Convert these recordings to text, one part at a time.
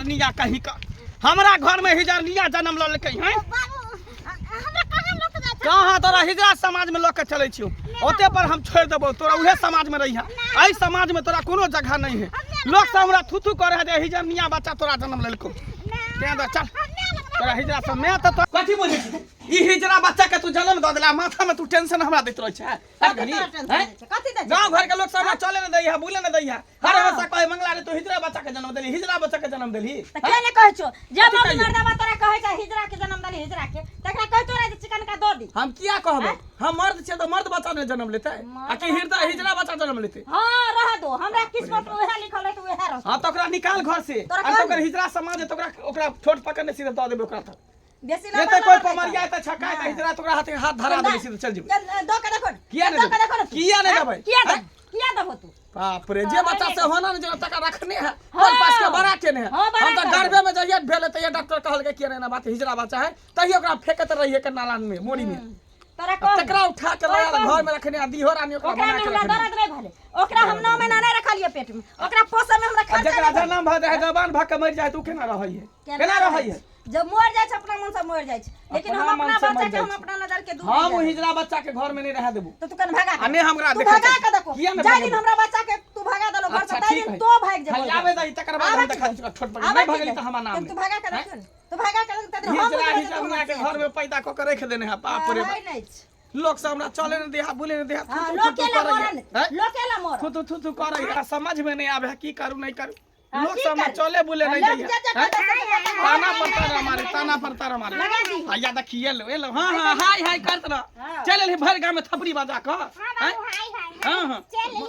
हिजरनिया कहीं का हमरा घर में हिजरनिया जन्म ललकै हैं। बाबू, हमरा कहाँ लऽ के जाइ छै? कहाँ तोरा हिजरा समाज में लऽ के चलै छियौ, ओते पर हम छोड़ि देबौ तोरा, उहे समाज में रहिहा। एहि समाज में तोरा कोनो जगह नहीं है। लोग सब हमरा थू थू करे है जे हिजरनिया बच्चा तोरा जन्म लेलकौ। तें दऽ चल तोरा हिजरा सब मैं तऽ तोरा कथी बुझै छी? ई हिजरा बच्चा के तू जन्म दऽ देला, माथा में तू टेंशन हमरा दैत रहै छै हर घड़ी। तोरा टेंशन हैं? दै छै? कथी दै छै? गाँव घर के लोग सब हमरा चले न दैया, बुले न दैया, हर हमेशा कहे मंगला रे तू हिजरा बच्चा के जन्म देली, हिजरा बच्चा के जन्म देली। तऽ के ने कहै छौ जे कथी मम्मी कहियौ? मर्दाबा तोरा कहै छै हिजरा के जन्म देली हिजरा के, तकरा कहै तोरा जे चिकन का दऽ दी? हम किया कहबै? हम मर्द छियै तऽ मर्द बच्चा ने जन्म लेतै आ कि हृदय हिजरा बच्चा जन्म लेतै? हाँ, रह दो, हमरा किस्मत में उएह लिखल है तऽ उएह रहतै। हाँ, तऽ ओकरा निकाल घर से। तोरा आ तऽ ओकर कहली। हिजरा समाज है तऽ ओकरा ओकरा ठोट पकड़ने सीधे दऽ देबै ओकरा। तऽ बेसी नहीं लबर तऽ कोई लबर नहि पमरिया कर। तऽ छकाय तऽ हिजरा तऽ ओकरा हाथे हाथ धरा देबै, सीधे चल जेबै। दऽ के देखो ने। किया नहि दऽ के देबै? देखो ने तू। किया नहि हैं? देबै? किया हैं? देबै? किया देबहो तू? बाप रे, जे बच्चा से होना ने जे तका रखने है हाँ। कोन पास के बड़ा केने है। हाँ, बड़ा हम तऽ करबै। गर्भे में जहिया भेल तहिया डॉक्टर कहलकै कि एना बात हिजरा बच्चा है, तहिया ओकरा फेकत रहिए के नाला में मोरी में। तोरा कह तकरा उठा के तोरा लगा कहू। घर में रखने आ दीहो रानी ओकरा ओकरा बना में के हमरा रखने। दर्द नहीं भेलै, ओकरा हम 9 महीना नहीं रखलियै पेट में, ओकरा पोसै में हमरा आ खर्चा जकरा नहीं भेलै। जन्म भऽ जाइ है, जवान भऽ के मरि जाइ तऽ ओ केना रहै है? केना रहै है? जब मर जाइ छै अपना मन से मर जाइ छै, लेकिन हम अपना अपना मन से बच्चा मरि के हम जाइ छै। अपना नजर के दूर हम नहीं ओ जाए। हिजरा बच्चा के घर में नहीं रह देबो। तो तू कन भगा के आ नहि हमरा तू देखै भगा छै। के देखो। किया नहि जाहि भगेबै? दिन हमरा बच्चा के तू भगा देलो घर से अच्छा, ताहि ठीक दिन है। तो भागि जेबो। खाली आबे दही तकर बाद हम देखा दै ठोट पकड़ आबै नहीं की भगली दे? तऽ हमरा नाम तू भगा के हैं? देखियो ने, तू भगा के देखियो ताहि दिन हम हिजरा बुझबै जे हिजरा तू मियाँ के हमर घर में पैदा कऽ के रख देने है। बाप रे है बाप, नहि छै। लोग सब हमरा चले नहीं दिया, बोले नहीं दिया। हाँ, थू थू लोके थू ला करै है। मरल, हैं? लोके ला मरल। थू थू थू थू करै है। समझ में नहीं आवे है की करू नहीं करू। हाँ, लोग की सब हमरा करू? चले बुले नहीं लोग दैया। जे जे हैं? कहतै से कहतै। ताना पर ताना मारे, ताना पर ताना मारे। लगा दी। आ या देखिए लो, ए लो, हाँ हाँ हाय हाय करत रह। हाँ। चल एलही भरि गाँव में थपड़ी बजा कऽ। हाँ हैं? बाबू, हाय हाय। हाँ हाँ। चल एली।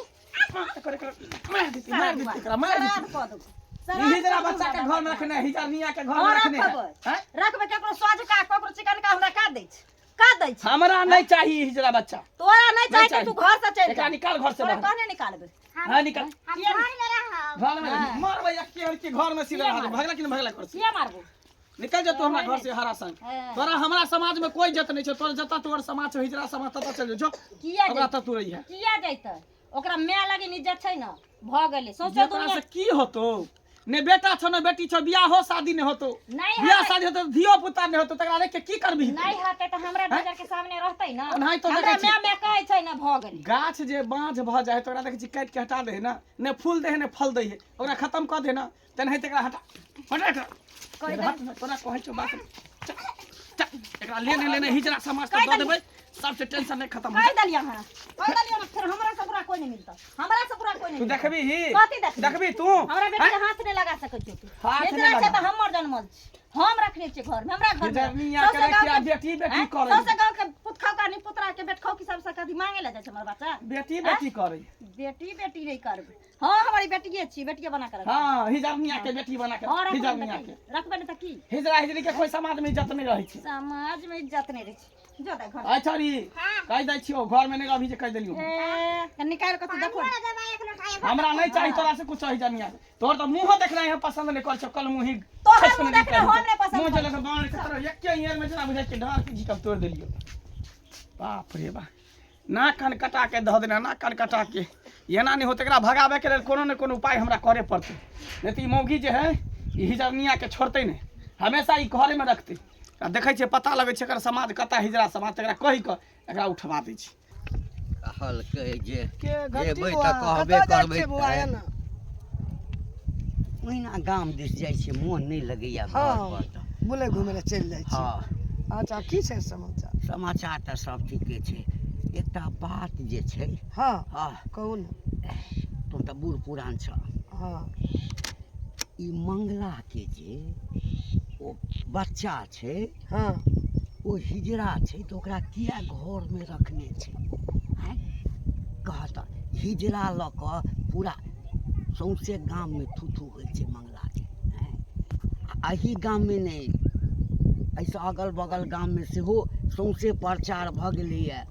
कर कर, मार देती, मार देती एकरा, मार श्राद्ध देती। कऽ देबो। ई हिजरा बच्चा के घर में रखने है, हिजरा मियाँ के घर में हाँ, रखने है। रखबै। हैं? रखबै ककरो सोझका ककरो चिकन का हमरा का दै छै, का दै छै? हमरा नहीं चाहिए हिजरा बच्चा। तोरा नहीं नहीं चाही तऽ तू चाही। घर से चलि एकरा जा। निकाल घर से तोरा बाहर। कहने निकालबै? हाँ, निकाल। हम घर में रहब। घर में रही। मारबै एके हर के घर में सीधा रहा। भगला कि नहीं भगला घर से? किया मारबो? निकल जा तू हमरा घर से हरा संग। हाँ। तोरा हमरा समाज में कोई इज्जत नहीं छै। तोरा जतऽ तोहर समाज छौ हिजरा समाज ततऽ चल जो। किया हमरा जैतै? तऽ तू रही है। किया जैतै? ओकरा माय लगे इज्जत छै ने, भऽ गेलै सौंसे जेकरा दुनिया से की होतो? ने बेटा छौ ने बेटी छौ, बियाह हो शादी नहीं होतो। नहीं बियाह हेतै। शादी होतो तऽ धियो पुता नहीं होतो, तकरा रख के की करबही? नहीं हेतै तऽ हमरा नजर के सामने रहतै ने। ओनाहितो हमरा देखै छी। माय माय कहै छै ने, भऽ गेलै। गाछ जे बाँझ भऽ जाइ है तऽ ओकरा देखै छी काटि के हटा दै है ने, ने फूल दै है ने फल दै है, ओकरा खत्म कऽ दे ने। तेनाहिते एकरा हटा, हटा एकरा। हट, तोरा कहै छौ बात। चल, चल, एकरा लेने लेने हिजरा समाज तक दऽ देबै, सबसे टेंशन नहीं खत्म हो कहि देलियै अहाँ, कहि देलियै ने, फेर हमरा से बुरा कोई नहीं मिलता, हमरा से बुरा कोई नहीं तू मिलता। देखबी ही? कथी देखबी? देखबी तू? हमरा बेटी के हाथ नहीं लगा सकै छौ तू। हाथ नहि हिजरा छै लगा। तऽ हमर जनमल छै, हम रखने छियै घर में, हमरा घर में। हिजरनिया सौंसे के गाँव रखिया के- बेटी बेटी आँय? करै। सौंसे गाँव के पुतखौ का नि पुतरा के बेटखौ की सबसे कथी मांगे ला जाइ छै हमर बच्चा? बेटी बेटी करै। बेटी बेटी नहीं करबै। हाँ, हमारी बेटिए छी, बेटिए बना के रखबै। हाँ, हिजरनिया के बेटी बना के। हाँ, रखबै हिजरनिया तऽ के की? रखबै नहि तऽ की? हिजरा हिजरी के कोई समाज में इज्जत नहीं रहै छै। समाज में इज्जत नहीं रहै छै। जो दे घर। अच्छा री कहि दै छियौ घर में नहीं रहबी जे कहि देलियौ। ए, तऽ निकालि कऽ तू देखो। पानियो देबै एक लोटा एगो। हमरा नहीं चाही तोरा से कुछ हिजरनिया से। तोहर तऽ मुँहो देखनाइ हम पसंद नहीं करै छौ, कल मुँही तोहर छछन मुँह नहीं देखनाइ करै हम नहि पसंद मुँह करै जे लग बाण के तोरा एके ईयर में जेना बुझाइ छै ढार के झिकम तोड़ि देलियौ। बाप रे बाप, नाक कान कटा के धऽ देना, नाक कान कटा के। एना नहि होतै, एकरा भगाबैके लेल कोनो ने कोनो उपाय हमरा करे पड़तै, नहि तऽ ई मौगी जे है ई हिजरनियाके छोड़तै नहि, हमेशा ई घरेमे रखतै। आ देखै छियै, पता लगै छै एकर समाज कतऽ हिजरा समाज, तकरा कहि कऽ एकरा उठबा दै छी। कहलकै जे के घंटी जेबै बौआ तऽ कहबे कतऽ जाइ करबै। छियै बौआ एना? ओहिना गाम दिस जाइ छियै, मोन नहि लगैया घर हँ पर तऽ। बुलै घुमै लए चलि जाइ छी। हँ। अच्छा, की छै समाचार? समाचार तऽ सब ठीके छै, एकटा बात जे छै। हँ। हँ। कहू ने। तू तऽ बूढ़ पुरान छह। हँ। ई मंगला के जे ओ बच्चा छै, हँ, ओ हिजरा छै, तऽ ओकरा किया घरमे रखने छै? आँय, कह तऽ, हिजरा लऽ कऽ पूरा सौँसे गाममे थू थू होइ छै मंगलाके। आँय, आ एही गाममे नहि, एहिसँ अगल बगल गाममे सेहो सौँसे प्रचार भऽ गेलैए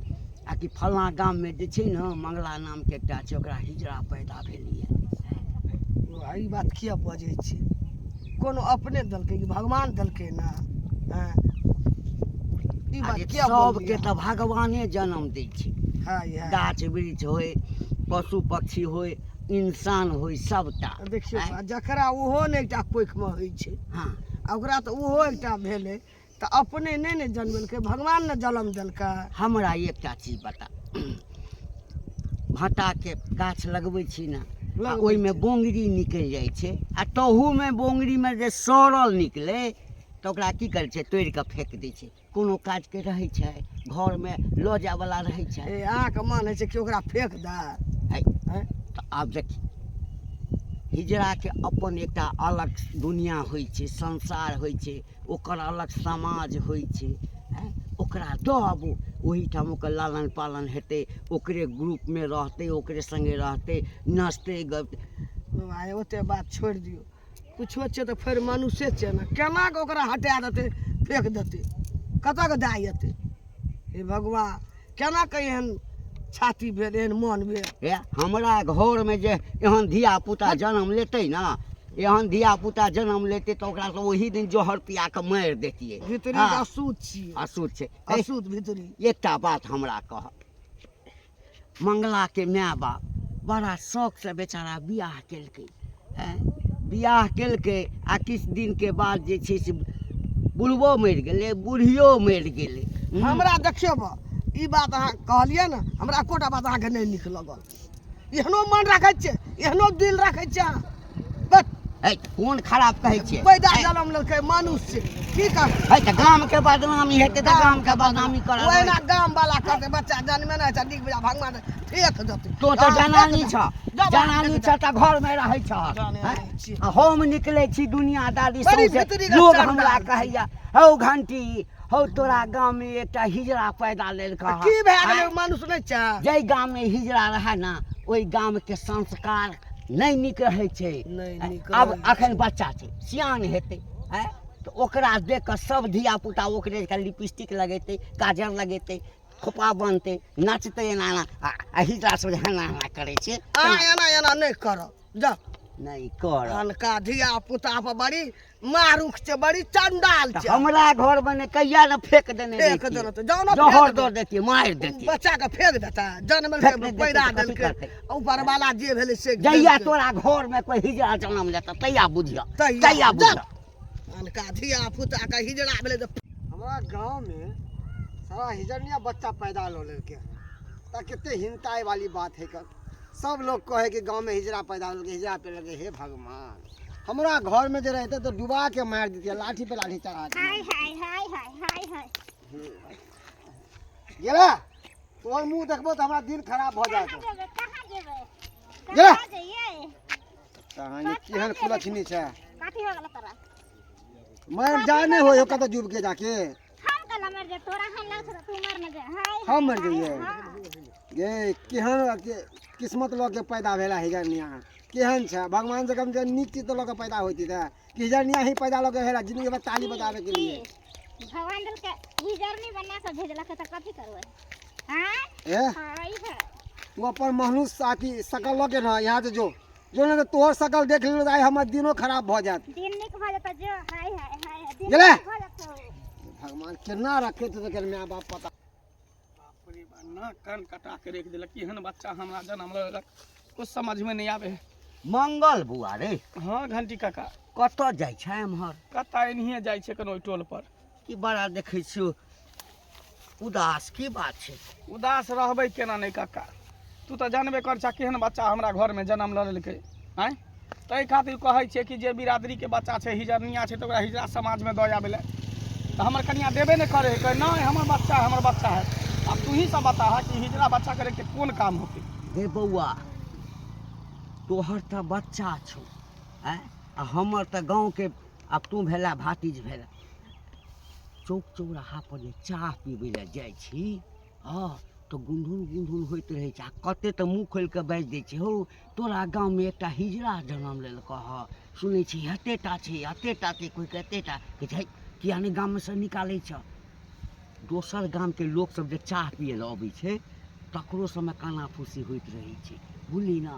आ कि फल्लाँ गाममे जे छै ने मंगला नामके एकटा छै, ओकरा हिजरा पैदा भेलैए। बौआ, ई बात किया बजै छी? कोनो अपने देलकै कि भगवान देलकै ने? आँय, ई बात अरे किया सबके बोललियै? तऽ भगवाने जन्म दै छै। हँ, इएह गाछ वृक्ष होय, पशु पक्षी होय, इंसान होइ सबटा। देखियौ आँय? जकरा ओहो ने एकटा कोखिमे होइ छै, हँ, आ ओकरा तऽ ओहो एकटा भेलै, तऽ अपने नहि ने जन्मेलकै, भगवान ने जन्म देलकै। हमरा एकटा चीज बता, भाँटाके गाछ लगबै छी ने, आ लगबै ओहिमे छी। बोंगरी निकलि जाइ छै, आ तहूमे बोंगरीमे जे सड़ल निकलै तऽ ओकरा की करै छै? तोड़ि कऽ फेक दै छै। कोनो काजके रहै छै? घरमे लऽ जायवला रहै छै? ए, अहाँके मन होइ छै कि ओकरा फेक दए? है। आँय? तऽ आब देखी, हिजड़ाके अपन एकटा अलग दुनिया होइ छै, संसार होइ छै, ओकर अलग समाज होइ छै। आँय, ओकरा दऽ आबू ओहिठाम, ओकर लालन पालन हेतै, ओकरे ग्रुपमे रहतै, ओकरे सङ्गे रहतै, नचतै गबतै। बाबा, ओते बात छोड़ि दियौ। कुछो छै तऽ फेर मनुष्ये छै ने, केना कऽ ओकरा हटा देतै, फेक देतै, कतऽ कऽ दए एतै? हे भगवान, केना कऽ एहन छाती भेल, एहन मन भेल? हे, हमरा घरमे जे एहन धियापुता जन्म लेतै ने, एहन धियापुता जन्म लेतै तऽ ओकरा तऽ ओही दिन जहर पिया कऽ मारि देतियै। भीतरी हँ। अशुद्ध छियै। अशुद्ध छै हे, अशुद्ध भीतरी। एकटा बात हमरा कह, मंगलाके माय बाप बड़ा शौकसँ बेचारा बियाह केलकै। आँय, बियाह केलकै आ किछु दिनके बाद जे छै से बुढ़बो मरि गेलै, बुढ़ियो मरि गेलै। हमरा देखियौ बा, ई बात अहाँ कहलियै ने, हमरा एकोटा बात अहाँके नहि नीक लगल। एहनो मन राखै छियै, एहनो दिल राखै छियै अहाँ? बस। है, कोन खराब कहै छियै? पैदा है, जन्म लेलकै मनुष्य, की करतै? है, तऽ गामके बदनामी हेतै तऽ गामके बदनामी करऽ। ओहिना गाम वाला करतै। बच्चा जन्मे नहि छै, नीक बेजा भगवान फेक देतै। तो तऽ हँ, जनानी फेक छह। देतै। जनानी छह तऽ घरमे रहै छह। जनानी हैं? छी। आ हम निकलै छी दुनियादारी बड़ी सौंसे भितरी के लोग चंडाल हमरा छी। कहैया, हौ घंटी हौ, तोरा गाममे एकटा हिजड़ा पैदा लेलकऽ हँ। की भए गेलै? आँय? मनुष्य नहि छै? जाहि गाममे हिजड़ा रहै ने, ओहि गामके संस्कार नहि नीक रहै छै। नहि नीक आब रहै। अखन बच्चा छै, सियान हेतै आँय तऽ ओकरा देख कऽ सब धियापुता ओकरे जकाँ लिपस्टिक लगेतै, काजर लगेतै, खोपा बनतै, नचतै एना एना, आ आ हिजड़ा सब जे एना एना करै छै। अहाँ एना एना नहि करब, जाउ। नहि करब। अनका धिया पुता पर बड़ी मारुख छै, बड़ी चंडाल तऽ छै। हमरा घरमे ने कहिया ने फेक देने फेक रहितियै। देने तऽ जाउ ने, जहर फेक दऽ देतियै, मारि देतियै। बच्चा के फेक देता, जन्म फेक नहि देतै पैदा तऽ कथी देलकै करतै? ऊपर वाला, जे भेलै से जहिया देलकै। तोरा घरमे कोइ हिजड़ा जन्म लेतऽ तहिया बुझिह। तहिया, तहिया बुझिह। अनका धिया पुता के हिजड़ा भेलै तऽ हमरा गांव में सारा हिजड़िया बच्चा पैदा लो लेलके हैं, त कते हिनताई वाली बात है। कर सब लोग कहे कि गांव में हिजड़ा पैदा लेलके, हिजड़ा पे लगे। हे भगवान, हमरा घर में जे रहते तो डुबा के मार देते, लाठी पे लाठी चढ़ा के। हाय हाय हाय हाय हाय हाय। गेला, तोहर मुंह देखबो तो हमरा दिन खराब भ जात। कहाँ जेबै? कहाँ जेबै? गेला। कहाँ जइयै? कहानी केहन कुलक्षणी छै। कथी हो गेल तोरा? मर जा नहीं हो कतौ डूब के जाके। हम कला मर जा? तोरा हम लग छै, तू मर न जा। हाय। हम मर हाय, जइयै? हाँ। गे, केहन के किस्मत लऽ के पैदा भेला हिजरनिया, केहन छै? भगवान से कम से नीक चीज तऽ लऽ के पैदा होती तऽ कि हिजरनिया ही पैदा लऽ के भेला जिंदगी में ताली बजाबे के लिए? की? भगवान देलकै हिजरनी बना के भेजलक तऽ कथी करबै? हाँ। ए। हाय हाय। तू अपन मनुष्य अथी शकल लऽ के ना यहाँ से जो जो, नहीं तो तोहर शकल देख लेलो तऽ आइ हमर दिनो खराब भऽ जायत। दिन नीक भऽ जेतौ, जो। हाय हाय हाय हाय, दिन गेलै? नीक भऽ जेतौ। भगवान केना रखे तऽ माय बाप पता। बाप रे बा, नाक कान कटा के राखि देलक। एहन बच्चा हमरा जन्म लेलक, कुछ समझमे नहि आबै है। मंगल बुआ रे। हँ घंटी काका। कतऽ जाइ छै एम्हर? कतऽ, एनहिए जाइ छै कोनो ओहि टोल पर। की बड़ा देखै छियौ उदास, की बात छै? उदास रहबै केना नहि काका? तू तऽ जानबे कर छह केहन बच्चा हमरा घरमे जन्म लऽ लेलकै। आँय, ताहि खातिर कहै छियै कि जे बिरादरीके बच्चा छै, हिजरनिया छै, तऽ ओकरा हिजरा समाजमे दऽ आबै लए, तऽ हमर कनिया देबे नहि करै है। कहै नहि, हमर बच्चा है, हमर बच्चा है। आब तू ही सब बता कि हिजरा बच्चा करे के कोन काम होतै? गे बौआ, तोहर तऽ बच्चा छौ आँय, आ हमर तऽ गाँवके आब तू भेला भातिज भेला। चौक चौराहा पर जे चाह पीबै लए जाइ छी, हँ, तऽ गुनधुन गुनधुन होइत रहै छै, आ कते तऽ मुँह खोलि कऽ बाजि दै छै, हौ, तोरा गाममे एकटा हिजड़ा जनम लेलकऽ हँ, सुनै छी एते टा छै, एते टा छै, कोइके एते टा कहै छै, किया नहि गाममे सँ निकालै छह? दोसर गामके लोकसभ जे चाह पियै लए अबै छै, तकरो सबमे काना फूसी होइत रहै छै। बुझली ने,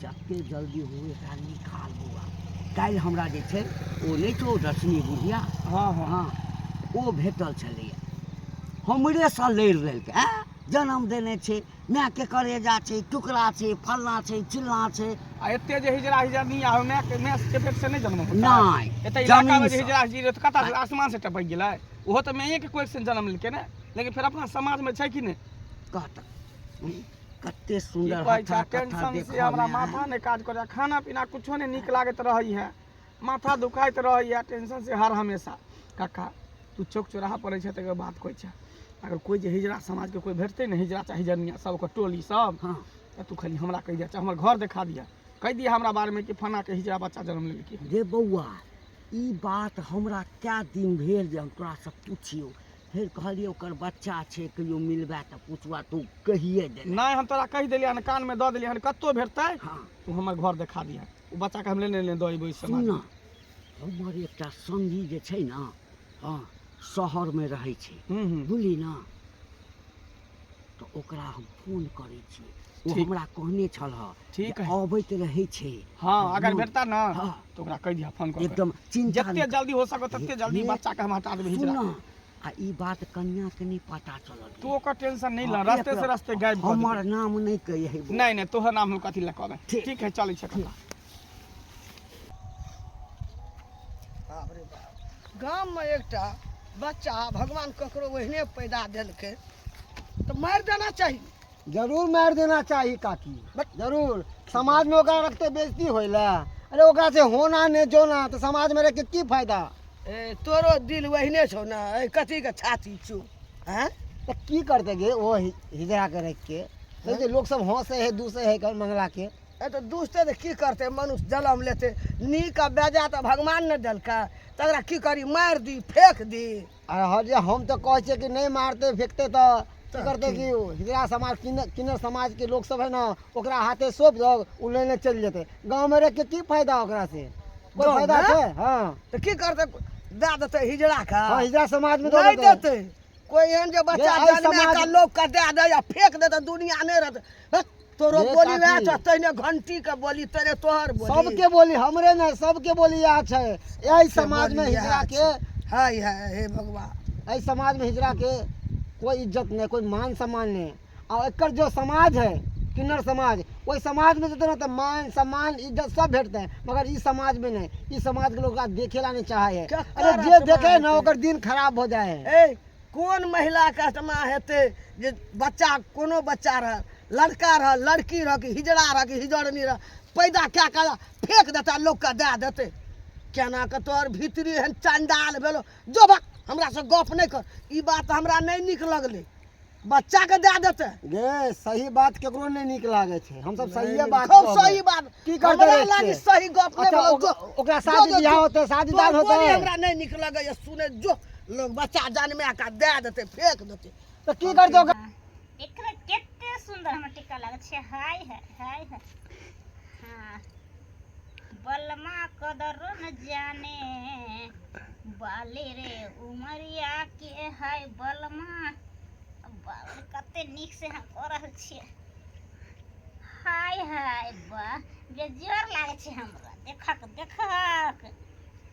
जते जल्दी हुए एकरा निकाल बौआ। काल्हि हमरा जे छै ओ नहि छौ रश्मि बुढ़िया? हँ हँ। हँ, ओ भेटल छलैए, हमरेसँ लड़ि लेलकै। आँय, जन्म देने छै, मायके करेजा छै, टुकड़ा छै, फल्लाँ छै, चिल्लाँ छै। आ एते जे हिजरा हिजरनी आ माय माय के पेट से नहि जन्म होतै? नहि, एते इलाका मे जे जमीनसँ। हिजरा हिजरी तऽ कतऽ से आसमान से टपकि गेलै? ओहो तऽ माये के कोखि से जन्म लेलकै ने। लेकिन फेर अपना समाज मे छै कि नहि? कहत कते की सुन्दर कहै छै हथा कथा टेंशन से हमरा देखऽमे माथा नहि काज करै, खाना पीना कुछो नहि नीक लागैत रहै है, माथा दुखाइत रहैए टेंशन से हर हमेशा। काका तू चौक चौराहा पर रहै छै तऽ एगो बात कहै छै, अगर कोइ जे हिजरा समाजके कोइ भेटतै ने, हिजरा चाहे हिजरनिया सब ओकर टोली सब, हँ, तऽ तू खाली हमरा कहि दिअ, चाहे हमर घर देखा दिअ, कहि दिअ हमरा बारेमे कि फलाँके हिजरा बच्चा जन्म लेलकै। रे बौआ, ई बात हमरा कए दिन भेल जे हम तोरासँ पुछियौ, फेर कहलियै ओकर बच्चा छै, कहियो मिलबै तऽ पुछबा, तू कहिए देले। नहि, हम तोरा कहि देलियै हन, कानमे दऽ देलियै हन, कतहु भेटतै हँ, तू हमर घर देखा दिअ, ओ बच्चाके हम लेने लेने दऽ अयबै सुन समाजमे। ने, हमर एकटा संगी जे छै ने, हँ, शहरमे रहै छै। हूँ हूँ बुझली ने, तऽ ओकरा हम फोन करै छियै, ओ ठीक। हमरा कहने छल हँ ठीक जे है। अबैत रहै छै। हँ, अगर हँ, भेटता ने हँ, तऽ ओकरा कहि दिअ फोन कऽ के, एकदम चिन्ता जते नहि जल्दी हो सको तते जल्दी हे, बच्चाके हम हटा देबै सुन हिजरा। ने, आ ई बात कनियाके नहि पता चलल। तू ओकर टेंशन नहि हँ, ल, रस्ते एक से रस्ते गायब कऽ हमर देबै। नाम नहि कहियै बौआ। नहि नहि, तोहर नाम हम कथी लए कहबै? ठीक। ठीक है, चलै छै काका। बाप रे बाप, गाममे एकटा बच्चा भगवान ककरो ओहने पैदा देलकै तऽ मारि देना चाही। जरूर मारि देना चाही काकी, जरूर। समाज में ओकरा रखते बेइज्जती होइला। अरे ओकरा से होना ने जोना तऽ समाज में रख के की फायदा? ए तोरो दिल ओहने छौ ने? ए कथीके छाती छौ? आँय, तऽ की करते गे ओ हिजरा के रख के? कहै छै लोग सब हंसे है, दूसे है कर मंगला के। ए तऽ दुसतै तऽ की करतै? मनुष्य जनम लेतै, नीक आ बेजा तऽ भगवान ने देलकै, तकरा की करी? मारि दी, फेक दी? अरे हर जे हम तऽ कहै छियै कि नहि मारतै फेकतै तऽ की करतै कि हिजरा समाज किन्नर किन्नर समाज के लोग सब है ना, ओकरा हाथे सौंप दो, ओ लेने चलि जेतै। गाँव में रख के की फायदा ओकरा से? कोई गाँवमे? फायदा छै? हँ, तऽ की करतै? दए देतै हिजड़ा के? हँ, हिजरा समाज में दऽ नहि देतै। देतै कोइ एहन जे बच्चा एहि जन्मे समाज- कऽ लोकके दए दै आ फेक देतै, दुनिया नहि रहतै। हट, तोरो रे बोली वएह काकी। छौ, तहिने घंटी के बोली, तहिने तोहर बोली, सबके बोली, हमरे नहीं सबके बोली इएह छै। एहि समाज में बोली इएह हिजरा के छै। हाय हाय, हे भगवान, एहि समाज में हिजरा के कोई इज्जत नहीं, कोई मान सम्मान नहीं। आ एकर जो समाज है किन्नर समाज, ओहि समाज में जेतै ने तऽ मान सम्मान इज्जत सब भेटतै, मगर ई समाज में नहीं। ई समाज के लोग ओकरा देखे ला नहीं चाहे है। ककर अरे जे आत्मा देखे ने हेतै? ओकर दिन खराब हो जाए है। ए कोन महिलाके आत्मा हेतै जे बच्चा, कोनो बच्चा रह, लड़का रह, लड़की रह, कि हिजड़ा रह, कि हिजड़नी रह, पैदा कए कऽ फेक देतै, लोकके दए देतै? केना कऽ तोहर भीतरी एहन चण्डाल भेलो? जो बा, हमरासँ गप नहि कर। ई बात हमरा नहि नीक लगलै, बच्चाके दए देतै। गे सही बात केकरो नहि नीक लागै छै, हमसब सहिए बात खूब कहबै। सही बात। की करतै हमरा रखके? लागी सही गप नहि अच्छा बोलो। ओकरा जो ओकरा जो शादी जो बियाह जो होतै, शादी तोहर दान बोली होतै हमरा नहि नीक लगैए सुनै। जो लोग बच्चा जन्मा कऽ दए देतै, फेक देतै तऽ की करतै ओकरा? एकरा कते सुंदर हमर टिक्का लागै छै। हाय हाय हाय हाय। हाँ, बलमा कदरो न जाने बाले रे उमरिया के हाय बलमा। बाप रे, कते नीक से हम कऽ रहल छियै। हाय हाय, वाह, बेजोड़ लागै छै हमरा। देखक देखक,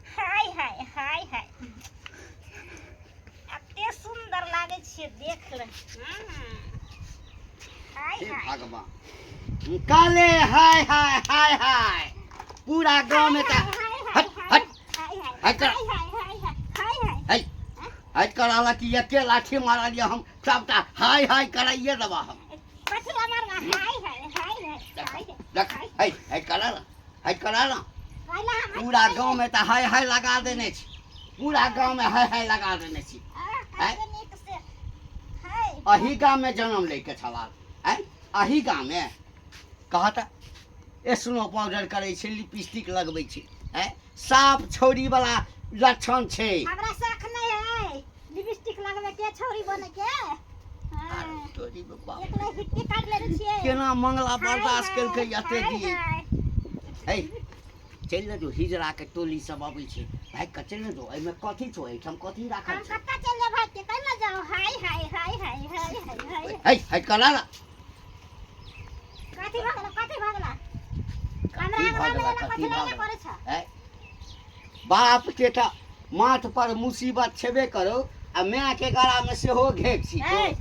हाय हाय हाय हाय, एते सुंदर लागै छियै, देख ले। हाय हे हाय भगवान, काले हाय हाय हाय हाय, पूरा गाँव में तऽ हट हट हाय हाय हट कर। हाय हाय हाय हाय हाय हाय। है हट कर, हालांकि एके लाठी मारलियै हम, सबटा हाय हाय कराइए देबा हम। कथी ला मारबा? हाय हाय हाय हाय हाय। देख, है है करा ना, है करा ना। पहला हम पूरा गाँव में तऽ हाय हाय लगा देने छी, पूरा गाँव में हाय हाय लगा देने छी। आ नीक से हाय। अही गाँव में जन्म लैके छला आँय? अही गाँव में कहत स्नो पाउडर करै छै, लिपस्टिक लगबै छै, आँय? साफ छौरी वाला लक्षण छै। हमरा शौक नहीं है लिपस्टिक लगबे के, छौरी बने के। हाँ, तोरी बाप। एकला हिट्टी काट लेने छियै। केना मंगला हाय बर्दाश्त हाय केलकै एते हाय दिन? हाय। है चलि ने जो, हिजड़ा के टोली सब अबै छै, भागि कऽ चलि ने जो। एहिमे कथी छौ? एहिठाम कथी राखल हम छै? कतऽ चलि जाब भाग के? कैला जाउ? हाय हाय हाय हाय हाय हाय हाय। है है करा ना। कथी भऽ गेलो? कथी भऽ गेलो? हमरा कथी अंगना भऽ मे गेला? एना कथी कथी भऽ लए गेला? करै छ? है बाप के तऽ माथ पर मुसीबत छेबे करो आ माय के गला में सेहो घेक छी। ए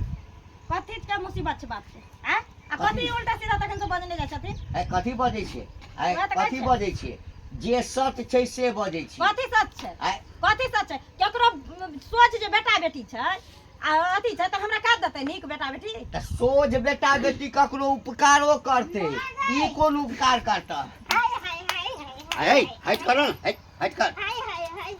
कथी के मुसीबत छै बाप के आँय आ कथी उल्टा सीधा तखन से बजने जाइ छथिन आइ कथी बजै छियै आइ वएह तऽ कहै कथी छियै। बजै छियै जे सत्य छै से बजै छियै कथी सच छै आइ कथी सच छै केकरो सोच जे बेटा बेटी छै आ अथी छै तऽ हमरा काज देतै नीक बेटा बेटी तऽ सोझ बेटा बेटी ककरो उपकारो करतै ई कोन उपकार करतह हाय हाय हाय हाय है हटि कर ने हटि हटि कर हाय हाय हाय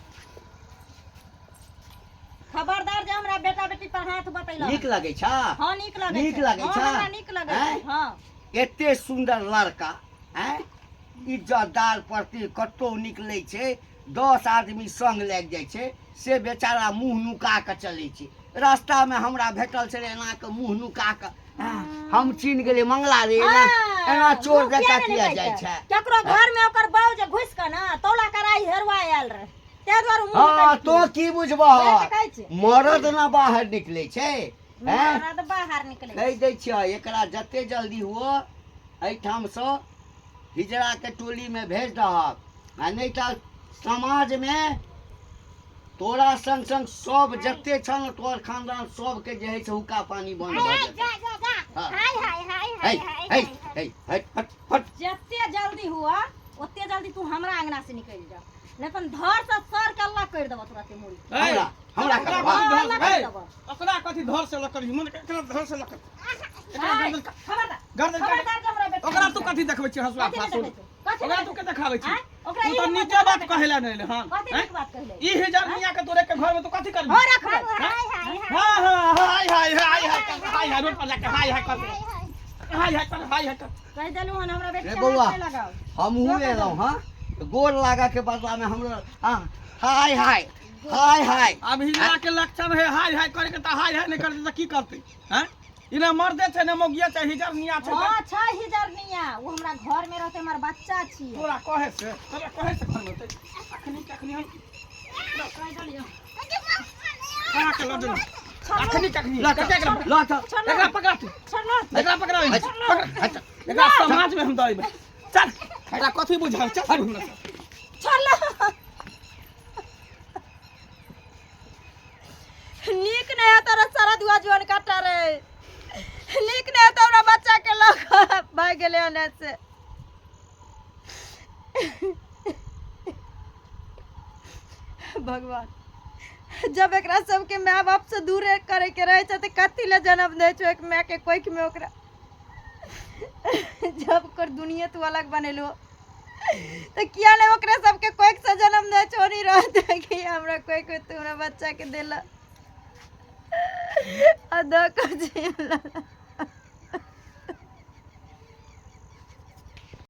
खबरदार जे हमरा बेटा बेटी पर हाथ बतैलक नीक लगै छ हँ नीक लगै नीक छै। लगै हँ, छ? हमरा नीक लगै छै आँय? हँ एते सुन्दर लड़का आँय इज्जतदार प्रति कतहु निकलै छै 10 आदमी संग लागि जाइ छै से बेचारा मुँह नुका कऽ चलै छै रास्तामे हमरा भेटल छलै एना कऽ मुँह नुका कऽ हम चिन्ह गेलियै मंगला रे एना एना चोर मुँह जकाँ किया किया नहि जाइ नुकाइ छै केकरो घर में ओकर बाऊ जे घुसि कऽ ने तौला कराई हेरुआ आयल रहे ताहि दुआरे मुँह हँ नुकाइ तो की वएह तऽ बुझबह कहै छी। मरद ना बाहर निकलै छै हैं मरद बाहर निकलै कहि दै छियै एकरा जते जल्दी हुअ एहिठामसँ हिजड़ाके टोलीमे भेज दहक आ नहि तऽ समाजमे तोरा संग संग सब जते छह ने तोहर खानदान सबके जे है से हुक्का पानी बंद भऽ हाय जेतै जा जा जा हाँ। हाय हाय हाय है हाय हाय है हाय है हट हट हट जते जल्दी हुआ ओते जल्दी तू हमरा अंगना से निकलि जा नहीं अपन धर से सर के अल्लाह कर देबो तोरा के मुड़ी हमरा हमरा ओकरा करबा कथी हाँ, धर अल्लाह से कर देबो ओकरा कथी धर से लकर मन एकरा धर से लकर एकरा गर्दन का- खबरदार गर्दन काट खबरदार जे हमरा बेटा ओकरा तू कथी देखबै छी हंसुआ कथी नहि फासुल देखै छी? कथी ओकरा नहि तू देखै के देखाबै छी आँय? ओकरा तू ई तऽ बात नीके बात हमरा कहैला नहि एलै हन कथी आँय? नीक बात कहले ई हिजर मियाँ के तोरे के घर में तू कथी करबी हो रखबै हाय हाय हाय हाँ हाँ हाय हाय हाय हाय कर हाय हाय रोड पर जाके हाय हाय कर हाय हाय कर हाय हाय कर कहि देलहुँ हन हमरा बेटी रे के बौआ हाथ नहि लगाउ हमहूँ एलहुँ हँ गोर लागऽ के बदला में हमरो हाँ हाय हाय हाय हाय अब हिजरा के लक्षण है हाय हाय करके तऽ हाय हाय नहि करते तऽ की करते हैं ई ने मर्दे छै ने मौगिया छै हिजर मियाँ छै हाँ छै हिजरनिया ओ हमरा घर में रहते हमर बच्चा छियै तोरा कहे से तोरा कहे से घर में होतै अखनी के अखनी हम कहि देलियौ कहाँ के लऽ देलहुँ अखनी के अखनी लऽ कते एकरा लऽ चल एकरा पकड़ा तू छोड़लो एकरा पकड़ा पकड़ा एकरा समाज में हम दऽ चल एकरा कथी बुझल चल हमरा से। छोड़लो नीक नहि है तोरा सारा दुआ जुआन काटा रे नीक नहि है तो हमरा बच्चा के लऽ कऽ भागि गेलै ओने से भगवान जब एकरा सबके माय बाप से दूर करे के रहे छै तऽ कथी लए जन्म दै छौ एक माय के कोखि में ओकरा जब ओकर दुनिया तू अलग बनेलो तऽ किया नहि ओकरा सबके कोखि से जन्म दै छौ नहीं रहते कि हमरा कोखि में तू हमरा बच्चा के देला आ दऽ कऽ जियला।